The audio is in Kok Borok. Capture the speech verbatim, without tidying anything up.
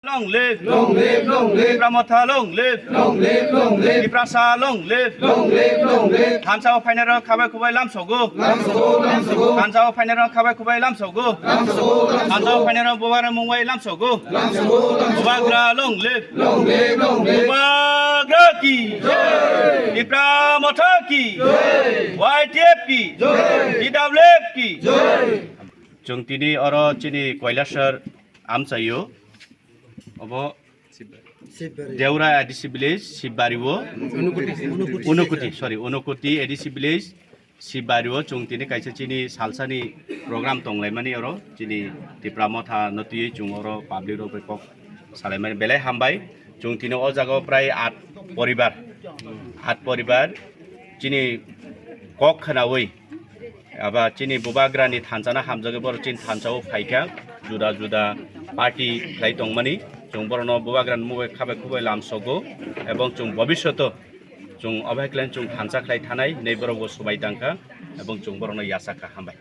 Long live! Long live, long live! Tipra Motha long live! Long live, long live! Tiprasa long live! Long live, long live! Thansa o phainai rok khabai khubai lamsogo. Lamsogo, lamsogo! Thansa o phainai rok khabai khubai lamsogo. Lamsogo, lamsogo! Thansa o phainai rok bubagra mungbai lamsogo. Lamsogo, lamsogo! Bubagra long live! Long live, long live! Bubagra ki! Jai! Tipra Motha ki! Jai! Y T F ki! Jai! T W F ki! Jai! Chwng tini oro chini Kailasor amchaio. Obo Deura A D C village, Sibari o. Unukuti, sorry, Unukuti A D C village, Sibari o. Chwng tini kaisa chini salsani program tonglaimani oro. Chini Tipra Motha no twiwi chwng oro public rok bai kok salaimani belai hambai. Chwng tini o jaga o prai at poribar, at poribar chini kok khwnawi aba chini bubagrani thansa no hamjagwi borok chini thansa o phaikha, juda juda party khlai tongmani. Chwng borokno bubagrani mungwi khabai khubai lamsogo, ebong chwng bobishoto chwng obo hai khlai chwng thansa khlai thanai hinwi borok bo swbai tangkha, ebong chwng borokno yachakha. Hambai.